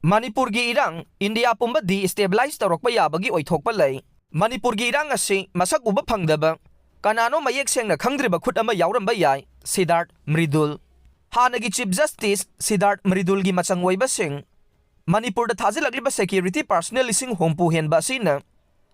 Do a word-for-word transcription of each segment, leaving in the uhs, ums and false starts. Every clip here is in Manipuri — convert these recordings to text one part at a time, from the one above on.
ꯃꯅꯤꯄꯨꯔꯒꯤ ꯏꯔꯥꯡ ꯏꯟꯗꯤꯌꯥ ꯄꯨꯝꯕ destabilize ꯇꯧꯔꯛꯄ ꯌꯥꯕꯒꯤ ꯑꯣꯏꯊꯣꯛꯄ ꯂꯩ꯫ ꯃꯅꯤꯄꯨꯔꯒꯤ ꯏꯔꯥꯡ ꯑꯁꯤ ꯃꯁꯛ ꯎꯕ ꯐꯪꯗꯕ, ꯀꯅꯥꯅꯣ ꯃꯌꯦꯛ ꯁꯦꯡꯅ ꯈꯪꯗ꯭ꯔꯤꯕ ꯈꯨꯠ ꯑꯃ ꯌꯥꯎꯔꯝꯕ ꯌꯥꯏ, ꯁꯤꯗꯥꯔꯠ ꯃ꯭ꯔꯤꯗꯨꯜ꯫ ꯍꯥꯟꯅꯒꯤ Chief Justice ꯁꯤꯗꯥꯔꯠ ꯃ꯭ꯔꯤꯗꯨꯜꯒꯤ ꯃꯆꯪ ꯑꯣꯏꯕꯁꯤꯡ ꯃꯅꯤꯄꯨꯔꯗ ꯊꯥꯖꯤꯜꯂꯛꯂꯤꯕ security personnel ꯂꯤꯁꯤꯡ ꯍꯨꯝꯐꯨ ꯍꯦꯟꯕ ꯑꯁꯤꯅ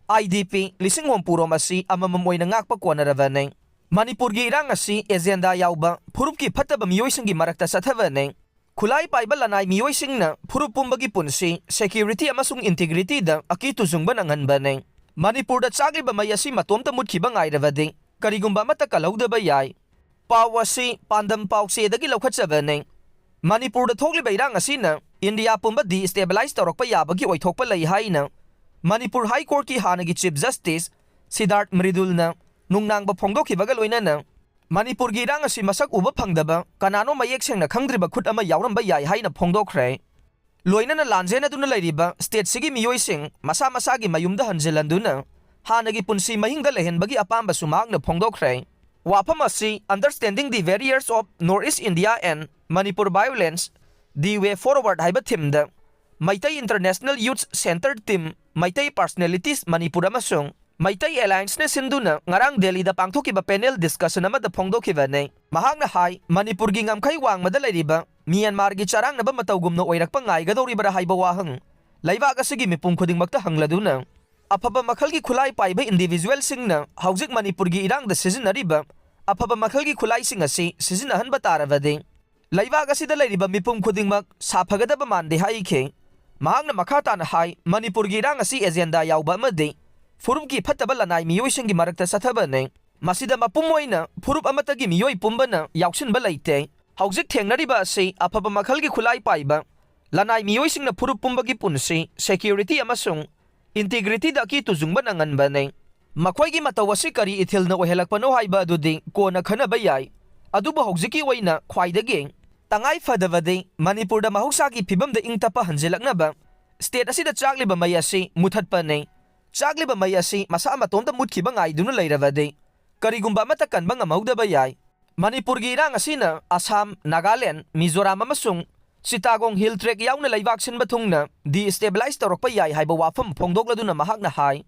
I D P ꯂꯤꯁꯤꯡ ꯍꯨꯝꯐꯨ ꯔꯣꯝ ꯑꯁꯤ ꯑꯃꯃꯝ ꯑꯣꯏꯅ ꯉꯥꯛꯄ ꯀꯣꯟꯅꯔꯕꯅꯤ꯫ ꯃꯅꯤꯄꯨꯔꯒꯤ ꯏꯔꯥꯡ ꯑꯁꯤ agenda ꯌꯥꯎꯕ ꯐꯨꯔꯨꯞꯀꯤ ꯐꯠꯇꯕ ꯃꯤꯑꯣꯏꯁꯤꯡꯒꯤ ꯃꯔꯛꯇ ꯆꯠꯊꯕꯅꯤ꯫ ꯈꯨꯠꯂꯥꯏ ꯄꯥꯏꯕ ꯂꯅꯥꯏ ꯃꯤꯑꯣꯏꯁꯤꯡꯅ ꯐꯨꯔꯨꯞ ꯄꯨꯝꯕꯒꯤ ꯄꯨꯟꯁꯤ, security ꯑꯃꯁꯨꯡ integrityꯗ ꯑꯀꯤ ꯇꯨꯖꯨꯡꯕ ꯅꯪꯍꯟꯕꯅꯤ꯫ ꯃꯅꯤꯄꯨꯔꯗ ꯆꯥꯛꯂꯤꯕ ꯃꯩ ꯑꯁꯤ ꯃꯇꯣꯝꯇ ꯃꯨꯠꯈꯤꯕ ꯉꯥꯏꯔꯕꯗꯤ ꯀꯔꯤꯒꯨꯝꯕ ꯑꯃꯠꯇ ꯀꯜꯍꯧꯗꯕ ꯌꯥꯏ꯫ ꯄꯥꯎ ꯑꯁꯤ ꯄꯥꯟꯗꯝ ꯄꯥꯎꯆꯦꯗꯒꯤ ꯂꯧꯈꯠꯆꯕꯅꯤ꯫ ꯃꯅꯤꯄꯨꯔꯗ ꯊꯣꯛꯂꯤꯕ ꯏꯔꯥꯡ ꯑꯁꯤꯅ ꯏꯟꯗꯤꯌꯥ ꯄꯨꯝꯕ destabilize ꯇꯧꯔꯛꯄ ꯌꯥꯕꯒꯤ ꯑꯣꯏꯊꯣꯛꯄ ꯂꯩ ꯍꯥꯏꯅ ꯃꯅꯤꯄꯨꯔ High Courtꯀꯤ ꯍꯥꯟꯅꯒꯤ Chief Justice ꯁꯤꯗꯥꯔꯠ ꯃ꯭ꯔꯤꯗꯨꯜꯅ ꯅꯨꯡꯅꯥꯡꯕ ꯐꯣꯡꯗꯣꯛꯈꯤꯕꯒ ꯂꯣꯏꯅꯅ ꯃꯅꯤꯄꯨꯔꯒꯤ ꯏꯔꯥꯡ ꯑꯁꯤ ꯃꯁꯛ ꯎꯕ ꯐꯪꯗꯕ, ꯀꯅꯥꯅꯣ ꯃꯌꯦꯛ ꯁꯦꯡꯅ ꯈꯪꯗ꯭ꯔꯤꯕ ꯈꯨꯠ ꯑꯃ ꯌꯥꯎꯔꯝꯕ ꯌꯥꯏ ꯍꯥꯏꯅ ꯐꯣꯡꯗꯣꯛꯈ꯭ꯔꯦ꯫ ꯂꯣꯏꯅꯅ ꯂꯥꯟꯖꯦꯟꯅꯗꯨꯅ ꯂꯩꯔꯤꯕ stateꯁꯤꯒꯤ ꯃꯤꯑꯣꯏꯁꯤꯡ ꯃꯁꯥ ꯃꯁꯥꯒꯤ ꯃꯌꯨꯝꯗ ꯍꯟꯖꯤꯜꯍꯟꯗꯨꯅ ꯍꯥꯟꯅꯒꯤ ꯄꯨꯟꯁꯤ ꯃꯍꯤꯡꯗ ꯂꯩꯍꯟꯕꯒꯤ ꯑꯄꯥꯝꯕꯁꯨ ꯃꯍꯥꯛꯅ ꯐꯣꯡꯗꯣꯛꯈ꯭ꯔꯦ꯫ ꯋꯥꯐꯝ ꯑꯁꯤ Understanding the Barriers of North East India and Manipur Violence, The Way Forward ꯍꯥꯏꯕ themeꯗ Meitei International Youth Centre Team, Meitei Personalities Manipur ꯑꯃꯁꯨꯡ ꯃꯩꯇꯩ Allianceꯅ ꯁꯤꯟꯗꯨꯅ ꯉꯔꯥꯡ ꯗꯦꯜꯂꯤꯗ ꯄꯥꯡꯊꯣꯛꯈꯤꯕ panel discussion ꯑꯃꯗ ꯐꯣꯡꯗꯣꯛꯈꯤꯕꯅꯤ꯫ ꯃꯍꯥꯛꯅ ꯍꯥꯏ, ꯃꯅꯤꯄꯨꯔꯒꯤ ꯉꯝꯈꯩ ꯋꯥꯡꯃꯗ ꯂꯩꯔꯤꯕ ꯃ꯭ꯌꯥꯟꯃꯥꯔꯒꯤ ꯆꯔꯥꯡꯅꯕ ꯃꯇꯧꯒꯨꯝꯅ ꯑꯣꯏꯔꯛꯄ ꯉꯥꯏꯒꯗꯧꯔꯤꯕꯔꯥ ꯍꯥꯏꯕ ꯋꯥꯍꯪ ꯂꯩꯕꯥꯛ ꯑꯁꯤꯒꯤ ꯃꯤꯄꯨꯝ ꯈꯨꯗꯤꯡꯃꯛꯇ ꯍꯪꯂꯗꯨꯅ, ꯑꯐꯕ ꯃꯈꯜꯒꯤ ꯈꯨꯠꯂꯥꯏ ꯄꯥꯏꯕ individualꯁꯤꯡꯅ ꯍꯧꯖꯤꯛ ꯃꯅꯤꯄꯨꯔꯒꯤ ꯏꯔꯥꯡꯗ ꯁꯤꯖꯤꯟꯅꯔꯤꯕ ꯑꯐꯕ ꯃꯈꯜꯒꯤ ꯈꯨꯠꯂꯥꯏꯁꯤꯡ ꯑꯁꯤ ꯁꯤꯖꯤꯟꯅꯍꯟꯕ ꯇꯥꯔꯕꯗꯤ ꯂꯩꯕꯥꯛ ꯑꯁꯤꯗ ꯂꯩꯔꯤꯕ ꯃꯤꯄꯨꯝ ꯈꯨꯗꯤꯡꯃꯛ ꯁꯥꯐꯒꯗꯕ ꯃꯥꯟꯗꯦ ꯍꯥꯏꯈꯤ꯫ ꯃꯍꯥꯛꯅ ꯃꯈꯥ ꯇꯥꯅ ꯍꯥꯏ, ꯃꯅꯤꯄꯨꯔꯒꯤ ꯏꯔꯥꯡ ꯑꯁꯤ agenda ꯌꯥꯎꯕ ꯑꯃꯗꯤ ꯐꯨꯔꯨꯞꯀꯤ ꯐꯠꯇꯕ ꯂꯅꯥꯏ ꯃꯤꯑꯣꯏꯁꯤꯡꯒꯤ ꯃꯔꯛꯇ ꯆꯠꯊꯕꯅꯤ꯫ ꯃꯁꯤꯗ ꯃꯄꯨꯝ ꯑꯣꯏꯅ ꯐꯨꯔꯨꯞ ꯑꯃꯠꯇꯒꯤ ꯃꯤꯑꯣꯏ ꯄꯨꯝꯕꯅ ꯌꯥꯎꯁꯤꯟꯕ ꯂꯩꯇꯦ꯫ ꯍꯧꯖꯤꯛ ꯊꯦꯡꯅꯔꯤꯕ ꯑꯁꯤ ꯑꯐꯕ ꯃꯈꯜꯒꯤ ꯈꯨꯠꯂꯥꯏ ꯄꯥꯏꯕ ꯂꯅꯥꯏ ꯃꯤꯑꯣꯏꯁꯤꯡꯅ ꯐꯨꯔꯨꯞ ꯄꯨꯝꯕꯒꯤ ꯄꯨꯟꯁꯤ, security ꯑꯃꯁꯨꯡ integrityꯗ ꯑꯀꯤ ꯇꯨꯖꯨꯡꯕ ꯅꯪꯍꯟꯕꯅꯤ꯫ ꯃꯈꯣꯏꯒꯤ ꯃꯇꯧ ꯑꯁꯤ ꯀꯔꯤ ꯏꯊꯤꯜꯅ ꯑꯣꯏꯍꯜꯂꯛꯄꯅꯣ ꯍꯥꯏꯕ ꯑꯗꯨꯗꯤ ꯀꯣꯟꯅ ꯈꯟꯅꯕ ꯌꯥꯏ, ꯑꯗꯨꯕꯨ ꯍꯧꯖꯤꯛꯀꯤ ꯑꯣꯏꯅ ꯈ꯭ꯋꯥꯏꯗꯒꯤ ꯇꯉꯥꯏ ꯐꯗꯕꯗꯤ ꯃꯅꯤꯄꯨꯔꯗ ꯃꯍꯧꯁꯥꯒꯤ ꯐꯤꯕꯝꯗ ꯏꯪ ꯇꯞꯄ ꯍꯟꯖꯤꯜꯂꯛꯅꯕ state ꯑꯁꯤꯗ ꯆꯥꯛꯂꯤꯕ ꯃꯩ ꯑꯁꯤ ꯃꯨꯊꯠꯄꯅꯤ꯫ ꯆꯥꯛꯂꯤꯕ ꯃꯩ ꯑꯁꯤ ꯃꯁꯥ ꯃꯇꯣꯝꯇ ꯃꯨꯠꯈꯤꯕ ꯉꯥꯏꯗꯨꯅ ꯂꯩꯔꯕꯗꯤ ꯀꯔꯤꯒꯨꯝꯕ ꯑꯃꯠꯇ ꯀꯟꯕ ꯉꯝꯍꯧꯗꯕ ꯌꯥꯏ꯫ ꯃꯅꯤꯄꯨꯔꯒꯤ ꯏꯔꯥꯡ ꯑꯁꯤꯅ ꯑꯁꯥꯝ, ꯅꯥꯒꯥꯂꯦꯟ, ꯃꯤꯖꯣꯔꯥꯝ ꯑꯃꯁꯨꯡ ꯆꯤꯇꯥꯒꯣꯡ ꯍꯤꯜ ꯇ꯭ꯔꯦꯛ ꯌꯥꯎꯅ ꯂꯩꯕꯥꯛ ꯁꯤꯟꯕ ꯊꯨꯡꯅ ꯗꯤꯁꯇꯦꯕꯤꯂꯥꯏꯁ ꯇꯧꯔꯛꯄ ꯌꯥꯏ ꯍꯥꯏꯕ ꯋꯥꯐꯝ ꯐꯣꯡꯗꯣꯛꯂꯗꯨꯅ ꯃꯍꯥꯛꯅ ꯍꯥꯏ,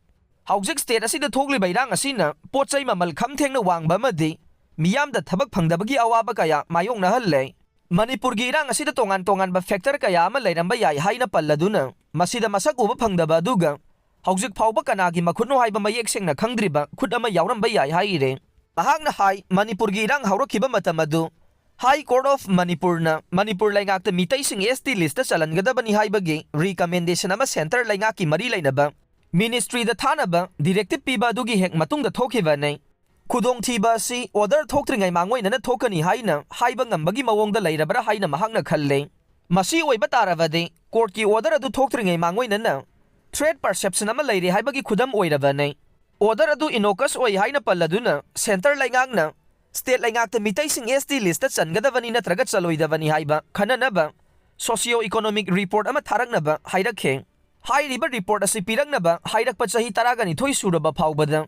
ꯍꯧꯖꯤꯛ ꯁ꯭ꯇꯦꯠ ꯑꯁꯤꯗ ꯊꯣꯛꯂꯤꯕ ꯏꯔꯥꯡ ꯑꯁꯤꯅ ꯄꯣꯠ ꯆꯩ ꯃꯃꯜ ꯈꯝ ꯊꯦꯡꯅ ꯋꯥꯡꯕ ꯑꯃꯗꯤ ꯃꯤꯌꯥꯝꯗ ꯊꯕꯛ ꯐꯪꯗꯕꯒꯤ ꯑꯋꯥꯕ ꯀꯌꯥ ꯃꯥꯌꯣꯛꯅꯍꯜꯂꯦ꯫ ꯃꯅꯤꯄꯨꯔꯒꯤ ꯏꯔꯥꯡ ꯑꯁꯤꯗ ꯇꯣꯉꯥꯟ ꯇꯣꯉꯥꯟꯕ ꯐꯦꯛꯇꯔ ꯀꯌꯥ ꯑꯃ ꯂꯩꯔꯝꯕ ꯌꯥꯏ ꯍꯥꯏꯅ ꯄꯜꯂꯗꯨꯅ, ꯃꯁꯤꯗ ꯃꯁꯛ ꯎꯕ ꯐꯪꯗꯕ ꯑꯗꯨꯒ ꯍꯧꯖꯤꯛ ꯐꯥꯎꯕ ꯀꯅꯥꯒꯤ ꯃꯈꯨꯠꯅꯣ ꯍꯥꯏꯕ ꯃꯌꯦꯛ ꯁꯦꯡꯅ ꯈꯪꯗ꯭ꯔꯤꯕ ꯈꯨꯠ ꯑꯃ ꯌꯥꯎꯔꯝꯕ ꯌꯥꯏ ꯍꯥꯏꯔꯦ꯫ ꯃꯍꯥꯛꯅ ꯍꯥꯏ, ꯃꯅꯤꯄꯨꯔꯒꯤ ꯏꯔꯥꯡ ꯍꯧꯔꯛꯈꯤꯕ ꯃꯇꯝ ꯑꯗꯨ High Court of Manipurꯅ Manipur ꯂꯩꯉꯥꯛꯇ ꯃꯤꯇꯩꯁꯤꯡ S T listꯇ ꯆꯜꯍꯟꯒꯗꯕꯅꯤ ꯍꯥꯏꯕꯒꯤ recommendation ꯑꯃ ꯁꯦꯟꯇꯔ ꯂꯩꯉꯥꯛꯀꯤ ꯃꯔꯤ ꯂꯩꯅꯕ ꯃꯤꯅꯤꯁꯇ꯭ꯔꯤꯗ ꯊꯥꯅꯕ directive ꯄꯤꯕ ꯑꯗꯨꯒꯤ ꯍꯦꯛ ꯃꯇꯨꯡꯗ ꯊꯣꯛꯈꯤꯕꯅꯤ꯫ ꯈꯨꯗꯣꯡꯊꯤꯕ ꯑꯁꯤ order ꯊꯣꯛꯇ꯭ꯔꯤꯉꯩ ꯃꯥꯡꯑꯣꯏꯅꯅ ꯊꯣꯛꯀꯅꯤ ꯍꯥꯏꯅ ꯍꯥꯏꯕ ꯉꯝꯕꯒꯤ ꯃꯑꯣꯡꯗ ꯂꯩꯔꯕ꯭ꯔꯥ ꯍꯥꯏꯅ ꯃꯍꯥꯛꯅ ꯈꯜꯂꯦ꯫ ꯃꯁꯤ ꯑꯣꯏꯕ ꯇꯥꯔꯕꯗꯤ courtꯀꯤ order ꯑꯗꯨ ꯊꯣꯛꯇ꯭ꯔꯤꯉꯩ ꯃꯥꯡꯑꯣꯏꯅꯅ threat perception ꯑꯃ ꯂꯩꯔꯦ ꯍꯥꯏꯕꯒꯤ ꯈꯨꯗꯝ ꯑꯣꯏꯔꯕꯅꯤ꯫ Order ꯑꯗꯨ innocuous ꯑꯣꯏ ꯍꯥꯏꯅ ꯄꯜꯂꯗꯨꯅ ꯁꯦꯟꯇꯔ ꯂꯩꯉꯥꯛꯅ ꯁ꯭ꯇꯦꯠ ꯂꯩꯉꯥꯛꯇ ꯃꯤꯇꯩꯁꯤꯡ S T listꯇ ꯆꯟꯒꯗꯕꯅꯤ ꯅꯠꯇ꯭ꯔꯒ ꯆꯜꯂꯣꯏꯗꯕꯅꯤ ꯍꯥꯏꯕ ꯈꯟꯅꯅꯕ socio economic report ꯑꯃ ꯊꯥꯔꯛꯅꯕ ꯍꯥꯏꯔꯛꯈꯤ꯫ ꯍꯥꯏꯔꯤꯕ report ꯑꯁꯤ ꯄꯤꯔꯛꯅꯕ ꯍꯥꯏꯔꯛꯄ ꯆꯍꯤ ꯇꯔꯥꯒ ꯅꯤꯊꯣꯏ ꯁꯨꯔꯕ ꯐꯥꯎꯕꯗ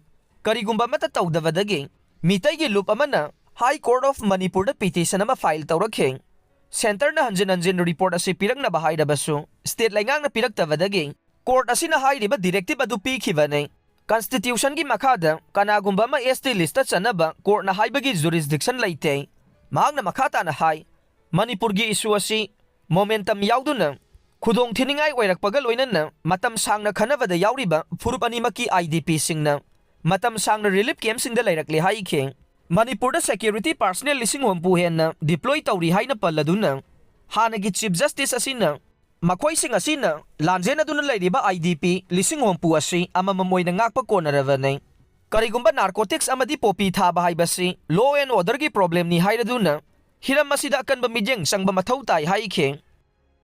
ꯀꯔꯤꯒꯨꯝꯕ ꯑꯃꯠꯇ ꯇꯧꯗꯕꯗꯒꯤ ꯃꯤꯇꯩꯒꯤ ꯂꯨꯞ ꯑꯃꯅ High Court of Manipurꯗ petition ꯑꯃ file ꯇꯧꯔꯛꯈꯤ꯫ ꯁꯦꯟꯇꯔꯅ ꯍꯟꯖꯤꯟ ꯍꯟꯖꯤꯟ report ꯑꯁꯤ ꯄꯤꯔꯛꯅꯕ ꯍꯥꯏꯔꯕꯁꯨ ꯁ꯭ꯇꯦꯠ ꯂꯩꯉꯥꯛꯅ ꯄꯤꯔꯛꯇꯕꯗꯒꯤ court ꯑꯁꯤꯅ ꯍꯥꯏꯔꯤꯕ directive ꯑꯗꯨ ꯄꯤꯈꯤꯕꯅꯤ꯫ Constitutionꯒꯤ ꯃꯈꯥꯗ ꯀꯅꯥꯒꯨꯝꯕ ꯑꯃ S T listꯇ ꯆꯟꯅꯕ courtꯅ ꯍꯥꯏꯕꯒꯤ jurisdiction ꯂꯩꯇꯦ꯫ ꯃꯍꯥꯛꯅ ꯃꯈꯥ ꯇꯥꯅ ꯍꯥꯏ, ꯃꯅꯤꯄꯨꯔꯒꯤ issue ꯑꯁꯤ momentum ꯌꯥꯎꯗꯨꯅ ꯈꯨꯗꯣꯡ ꯊꯤꯅꯤꯡꯉꯥꯏ ꯑꯣꯏꯔꯛꯄꯒ ꯂꯣꯏꯅꯅ ꯃꯇꯝ ꯁꯥꯡꯅ ꯈꯟꯅꯕꯗ ꯌꯥꯎꯔꯤꯕ ꯐꯨꯔꯨꯞ ꯑꯅꯤꯃꯛꯀꯤ I D Pꯁꯤꯡꯅ ꯃꯇꯝ ꯁꯥꯡꯅ relief campꯁꯤꯡꯗ ꯂꯩꯔꯛꯂꯦ ꯍꯥꯏꯈꯤ꯫ ꯃꯅꯤꯄꯨꯔꯗ security personnel ꯂꯤꯁꯤꯡ ꯍꯨꯝꯐꯨ ꯍꯦꯟꯅ deploy ꯇꯧꯔꯤ ꯍꯥꯏꯅ ꯄꯜꯂꯗꯨꯅ, ꯍꯥꯟꯅꯒꯤ Chief Justice ꯑꯁꯤꯅ ꯃꯈꯣꯏꯁꯤꯡ ꯑꯁꯤꯅ ꯂꯥꯟꯖꯦꯟꯅꯗꯨꯅ ꯂꯩꯔꯤꯕ I D P ꯂꯤꯁꯤꯡ ꯍꯨꯝꯐꯨ ꯑꯁꯤ ꯑꯃꯃꯝ ꯑꯣꯏꯅ ꯉꯥꯛꯄ ꯀꯣꯟꯅꯔꯕꯅꯤ꯫ ꯀꯔꯤꯒꯨꯝꯕ narcotics ꯑꯃꯗꯤ poppy ꯊꯥꯕ ꯍꯥꯏꯕꯁꯤ law and orderꯒꯤ problemꯅꯤ ꯍꯥꯏꯔꯗꯨꯅ ꯍꯤꯔꯝ ꯑꯁꯤꯗ ꯑꯀꯟꯕ ꯃꯤꯠꯌꯦꯡ ꯆꯪꯕ ꯃꯊꯧ ꯇꯥꯏ ꯍꯥꯏꯈꯤ꯫